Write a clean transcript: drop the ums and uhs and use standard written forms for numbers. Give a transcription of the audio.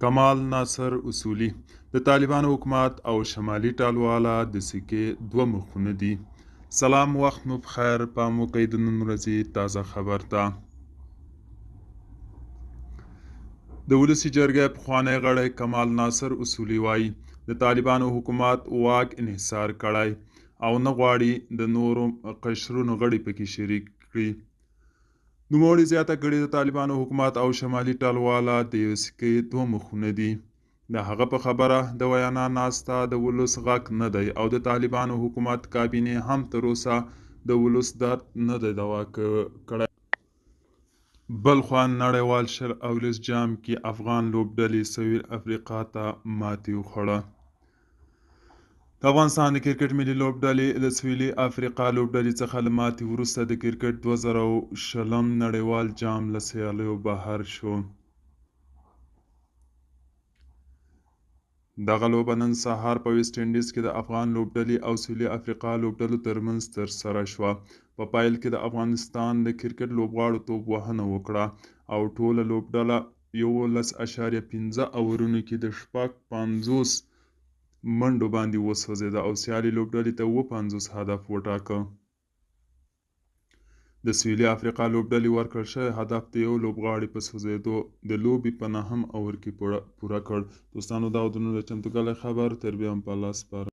کمال ناصر اصولي: د طالبانو حکومت او شمالي ټلواله د سکې دوه مخونه دي. سلام وخت مو پخیر، پام وکړئ د نن ورځې تازه خبر ته. د ولسي جرګې پخوانی غړی کمال ناصر اصولي وايي، د طالبانو حکومت واک انحصار کړی او نه غواړي د نورو قشرونو غړي پکې شریک کړي. نوموړي زیاته کړې، د طالبانو حکومت او شمالي ټلواله د یوې سکې دوه مخونه دي. د هغه په خبره، د ویانا ناسته د ولس غږ نه دی او د طالبانو حکومت کابینې هم تر اوسه د ولس درد نه دی دوا کړی. بلخوا نړیوال 20 اوریز جام کې افغان لوبډلې سویل افریقا ته ماتې وخوړه. د افغانستان د کرکټ ملي لوبډلې له سویلي افریقا لوبډلې څخه له ماتې وروسته د کرکټ 2020 نړیوال جام له سیالیو بهر شو. دغه لوبه نن سهار په ویسټ انډیز کې د افغان لوبډلې او سویلي افریقا لوبډلو ترمنځ ترسره شوه. په پیل کې د افغانستان د کرکټ لوبغاړو توپ وهنه وکړه او ټوله لوبډله 11.5 اوورونو کې د 56 منډو باندې وسوځېده او سیالې لوبډلې ته 57 هدف وټاکه. د سویلي افریقا لوبډلې ورکړل شوی هدف د یو لوبغاړي په سوځېدو د لوبې په نهم اوور کې پوره کړ. دوستانو، دا و د نن چمتو کړی خبر. تر بیا هم په الله سپارم.